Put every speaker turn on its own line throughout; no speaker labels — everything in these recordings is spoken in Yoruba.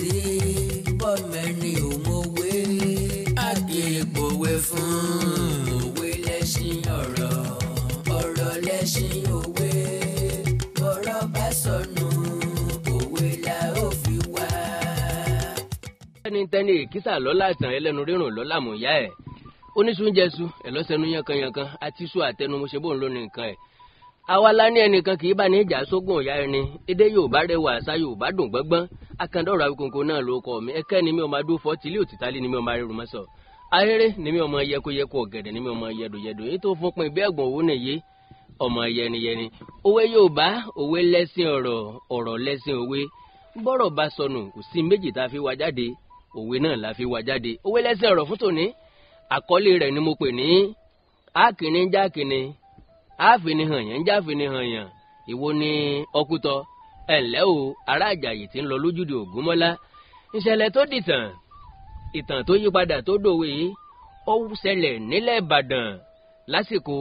sí bọ́mẹ́ni ò mọ̀wé àgbègbòwe fún òwe lẹ́ṣin ọ̀rọ̀ ọ̀rọ̀ lẹ́ṣin òwe bọ́rọ̀ bá sọnù òwe la ó fi wá.
Tẹ́nitẹ́ni èkísà lọ́la àtàn ẹlẹ́nu rírùn lọ́la mọ̀ọ́yá ẹ̀ oníṣúnjẹsù ẹlọ́sẹ̀nu yankanyankan àti iṣu àtẹnumọ̀ṣẹ́ bóun ló ní nǹkan ẹ̀. Àwa la ní ẹnìkan kì í bá ní ìjà sógun ọ̀yá ẹni. Èdè Yorùbá rẹwà, àṣà Yorùbá dùn gbọ́ngbọ́n. Akandọ̀rọ̀ Awikonko náà ló kọ mi. Ẹkẹ́ ni mi ò máa dúró fọ́ tìlí òtítálí ni mi ò máa rírun mọ́sọ̀. Ahéré ni mi ò mọ yẹkoyẹko, ọ̀gẹ̀dẹ̀ ni mi ò mọ yẹdòyẹdò. Èyí tó fún pin bí ẹ̀gbọ̀n òwú nìyí, ọmọ yẹniyẹni. Òwe Yorùbá, òwe lẹ́sìn ọ̀rọ̀, ọ̀rọ̀ lẹ́sìn òwe. Bọ́rọ̀ bá sọnù, kò sí méjì tá a fi wá jáde, òwe náà la fi wá jáde. Òwe lẹ́sìn ọ̀rọ̀ fún tòní. Àkọlé rẹ̀ ni mo pè ní ákìní jákìní, áfìní hàn yàn jáfìní hàn yàn. Ìwo ni ọkútọ ẹ̀ǹlẹ́ o, ará Àjàyí tí ń lọ lójúde Ògúnmọ́lá. Ìṣẹ̀lẹ̀ tó dìtàn, ìtàn tó yípadà tó dòwe yìí, ó ṣẹlẹ̀ nílẹ̀ Ìbàdàn lásìkò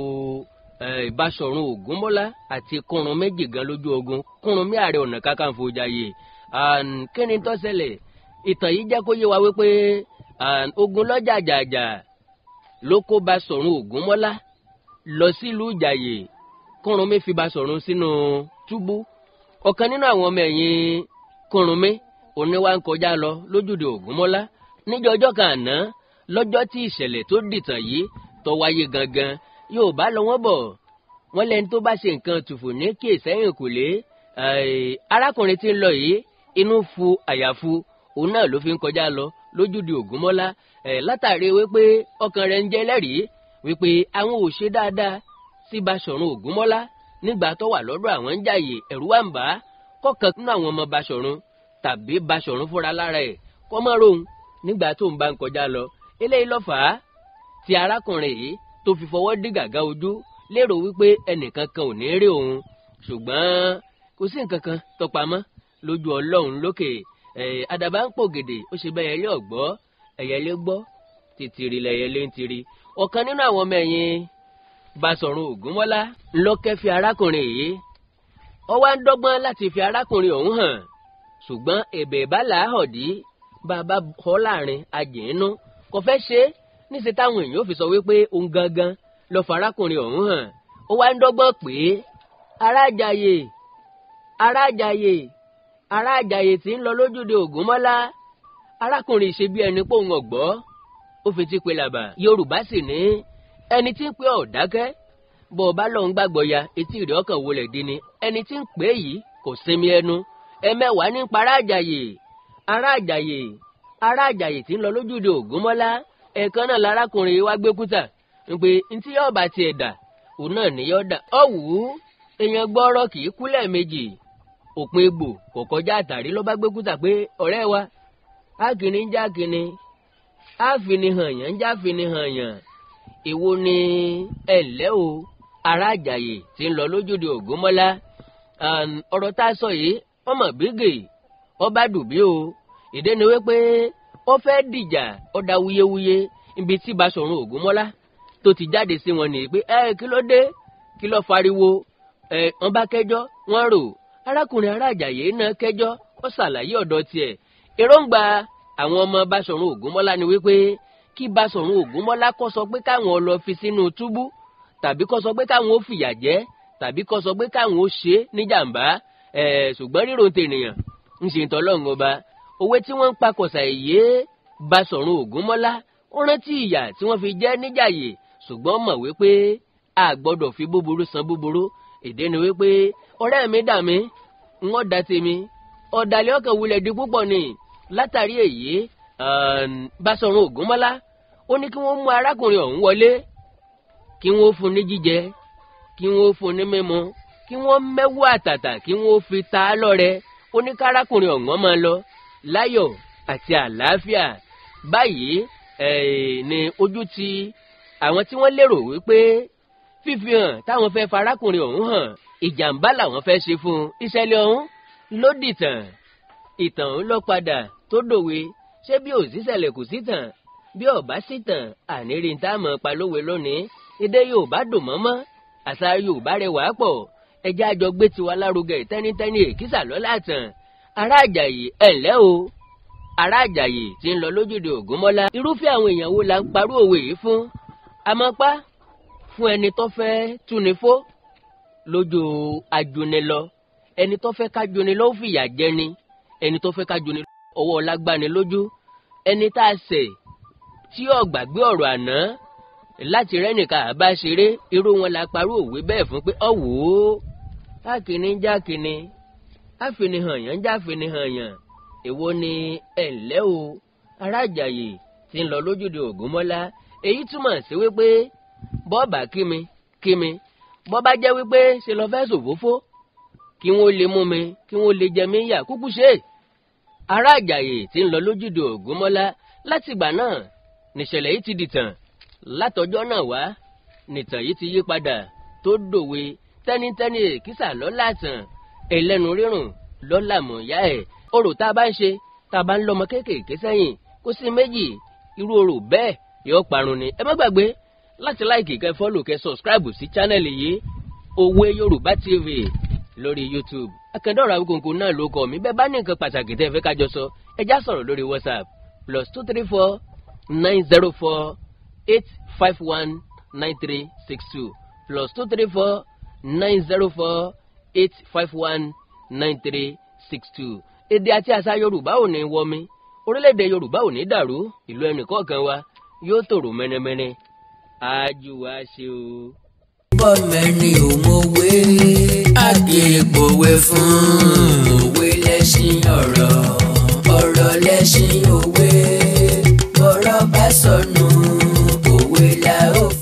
Ìbáṣọ̀run Ògúnmọ́lá àti Kúrúnmí méjì gan lójú ogun. Kúrúnmí Ààrẹ Ọ̀nà Kakanfò Jàyè. Kí ni tó ṣẹlẹ̀? Ìtàn yìí jẹ́ kó yé wa wípé ogun lọ́jà jàjà ló kó Basọ̀run Ògúnmọ́lá lọ sílùú Ìjàyè. Kúrúnmí fi Basọ̀run sínú túbú. Ọ̀kan nínú àwọn ọmọ ẹ̀yìn Kúrúnmí òní wá ń kọjá lọ lójúde Ògúnmọ́lá níjọ́ ọjọ́ kan àná, lọ́jọ́ tí ìṣẹ̀lẹ̀ tó dìtàn yìí tó wáyé gangan. Yorùbá lọ wọ́n bọ̀, wọ́n lẹ́ni tó bá ṣe nǹkan tùfù ní kí ìsẹ́yìn kò lé. Arákùnrin tí ń lọ yìí inú fu àyàfu, òun náà ló fi ń kọjá lọ lójúde Ògúnmọ́lá. Látàrí wípé ọkàn rẹ̀ ń jẹ́ lẹ́rìí wípé àwọn ò ṣe dáadáa sí Basọ̀run Ògúnmọ́lá nígbà tó wà lọ́dọ̀ àwọn ń jàyè, ẹ̀rù wà ń bà á kọ̀ọ̀kan nínú àwọn ọmọ Basọ̀run tàbí Basọ̀run fúnra lára ẹ̀ kọ́ mọ́ rohun nígbà tó ń bá ń kọjá lọ. Eléyìí ló fà á tí arákùnrin yìí tó fi fọwọ́ dí gàgá ojú lérò wípé ẹnìkan kan ò ní rí òun, ṣùgbọ́n kò sí nǹkan kan tó pamọ́ lójú Ọlọ́run lókè. Àdàbà ń pò gèdè, ó ṣe bẹ́ẹ̀ ẹyẹlé ọ̀gbọ́, ẹyẹlé gbọ́, tìtìrì lẹyẹlé ń tiri. Ọ̀kan nínú àwọn ọmọ ẹ̀yìn Basọ̀run Ògúnmọ́lá ńlọkẹ́ fi arákùnrin yìí. Ó wá ń dọ́gbọ́n láti fi arákùnrin ọ̀hún hàn, ṣùgbọ́n èbè ìbálà họ̀dí bàbá kọ́ láàrin ajínú kò fẹ́ ṣe é níṣẹ́ táwọn èèyàn fi sọ wípé òun gangan lọ fa arákùnrin ọ̀hún hàn. Ó wá ń dọ́gbọ́n pé ará Àjàyè, ará Àjàyè, ará Àjàyè tí ń lọ lójúde Ògúnmọ́lá. Arákùnrin ṣe bí ẹni pé òun ọ̀gbọ́, ó fi ti pe làbà. Yorùbá sì ní ẹni tí ń pè ọ́ dákẹ́, bọ́ ọ bá lọ́n gbàgbọ́ ya etí rẹ̀ ọkàn wọlé dín ni. Ẹni tí ń pè yìí kò sinmi ẹnu, ẹ̀mẹ́wàá ní para Àjàyè, ará Àjàyè, ará Àjàyè tí ń lọ lójúde Ògúnmọ́lá. Ẹ̀ẹ̀kan náà lárákùnrin wá gbé kúta ń pé ntí yóò bá tiẹ̀ dà òun náà ní yóò dà. Ọ̀wù èèyàn gbọ́rọ̀ kì í kú lẹ́ẹ̀mejì, òpin egbò kò kọjá àtàrí ló bá gbé kúta pé ọ̀rẹ́ wa ákìní ń jákìní, áfìní hàn yàn ń jáfìní hàn yàn. Èwo ni ẹ̀ǹlẹ́ o, ará Àjàyè tí ń lọ lójúde Ògúnmọ́lá. Ọ̀rọ̀ tá a sọ yìí ọmọ bígè ọba dùbí o. Ìdí ni wípé ó fẹ́ dìjà, ó da wuyewuye ibi tí Basọ̀run Ògúnmọ́lá tó ti jáde sí wọn nìyí pé ẹ kí ló dé, kí ló fariwo. Ẹ wọ́n bá kẹjọ́ wọ́n rò. Arákùnrin ará Àjàyè náà kẹjọ́, ó ṣàlàyé ọ̀dọ̀ tiẹ̀. Èròǹgbà àwọn ọmọ Basọ̀run Ògúnmọ́lá ni wípé kí Basọ̀run Ògúnmọ́lá kó sọ pé káwọn lọ fi sínú túbú, tàbí kó sọ pé káwọn ó fìyà jẹ, tàbí kó sọ pé káwọn ó ṣe níjàmbá. Ṣùgbọ́n ríro tènìyàn ń ṣe ìtọ́lọ́run ọba. Òwe tí wọ́n ń pa kọ̀sà èyí Basọ̀run Ògúnmọ́lá ó rántí ìyà tí wọ́n fi jẹ níjàyè, ṣùgbọ́n mọ̀ wípé a gbọ́dọ̀ fi búburú san búburú. Ìdí ni wípé ọ̀rẹ́ mi dà mí, wọ́n dà tèmi, ọ̀dàlẹ̀ ọkàn wulẹ̀ di púpọ̀ ni. Látàrí èyí Basọ̀run Ògúnmọ́lá ó ní kí wọ́n mú arákùnrin ọ̀hún wọlé, kí wọ́n fún ní jíjẹ, kí wọ́n fún ní mímu, kí wọ́n mẹ́wọ́ àtàtà, kí wọ́n fi ta á lọ́rẹ. Ó ní kárákùnrin ọ̀hún máa lọ láyọ̀ àti àlàáfíà. Báyìí ni ojú ti àwọn tí wọ́n lérò wípé fífi hàn táwọn fẹ́ farákùnrin ọ̀hún hàn, ìjàmbá làwọn fẹ́ ṣe fún un. Ìṣẹ̀lẹ̀ ọ̀hún ló dìtàn, ìtàn ọ̀hún ló padà tó dòwe. Ṣé bí ò síṣẹ̀lẹ̀ kò sí tàn, bí ọ̀bá sí tàn àníri tá a mọ̀ pa lówe lónìí. Èdè Yorùbá dùn mọ́mọ́, àṣà Yorùbá rẹwà pọ̀. Ẹjẹ́ àjọ gbé tiwa lárugẹ tẹ́nítẹ́ní èkísà lọ́la tàn. Ará Àjàyí ẹ̀ ǹlẹ́ o, Ará Àjàyè tí ń lọ lójúde Ògúnmọ́lá. Irúfẹ́ àwọn èèyàn wo la ń parú òwe yìí fún? Àmọ́ pa fún ẹni tó fẹ́ túni fó lójú ajunilọ, ẹni tó fẹ́ kájuni lọ ó fìyà jẹni, ẹni tó fẹ́ kájuni ọwọ́ ọlágbani lójú, ẹni tá a ṣẹ̀ tí ó gbàgbé ọ̀rọ̀ àná láti rẹ́nìkan àbá ṣeré, irú wọn la parú òwe bẹ́ẹ̀ fún pé ọ̀wọ́ káàkiri ń jákìní, àfinihàn yàn ń jáfinihàn yàn. Èwo ni ẹ̀ ǹlẹ́ o, Ará Àjàyè tí ń lọ lójúde Ògúnmọ́lá. Èyí túmọ̀ sí wípé bọ́ọ̀bà kí mi kí mi, bọ́ọ̀bá jẹ́ wípé ṣe lọ fẹ́ ṣòfófó kí wọ́n lè mú mi, kí wọ́n lè jẹ mí yà kúkú ṣe. Ará Àjàyè tí ń lọ lójúde Ògúnmọ́lá. Látìgbà náà nìṣẹ̀lẹ̀ yìí ti dìtàn. Látọjọ́ náà wá nìtàn yìí ti yí padà tó dòwe. Tẹ́nitẹ́ni èkísà lọ́la tàn, ẹlẹ́nu rírùn lọ́la mọ̀ọ́yá ẹ̀. Orò tá a bá ń ṣe, tá a bá ń lọ́mọ kéékèèké sẹ́yìn, kó sí méjì, irú orò bẹ́ẹ̀ yóò parun ni. Ẹ má gbàgbé láti láìkì, kẹ́ fọ́lò, kẹ́ sọ̀scribe sí channel yìí, Òwe Yorùbá TV lórí YouTube. Akẹ́dọ̀rọ̀ Awíkonko náà ló kọ́ mi. Bẹ́ẹ̀ bá ní nǹkan pàtàkì tẹ́ ẹ fẹ́ ká jọ sọ, ẹ já sọ̀rọ̀ lórí WhatsApp +234 904 851 9362, +234 904 851 9362. Èdè àti àṣà Yorùbá ò ní wọmi, orílẹ̀-èdè Yorùbá ò ní dàrú, ìlú ẹnìkọ̀ọ̀kan wa yóò tòrò mẹ́nẹ́mẹ́nẹ́. Ájú wa ṣe o.
Bọ́mẹ́ni ò mọ̀wé, àgbègbòwe fún òwe lẹ́ṣin ọ̀rọ̀, ọ̀rọ̀ lẹ́ṣin òwe, bọ́rọ̀ bá sọnù òwe la ó fi.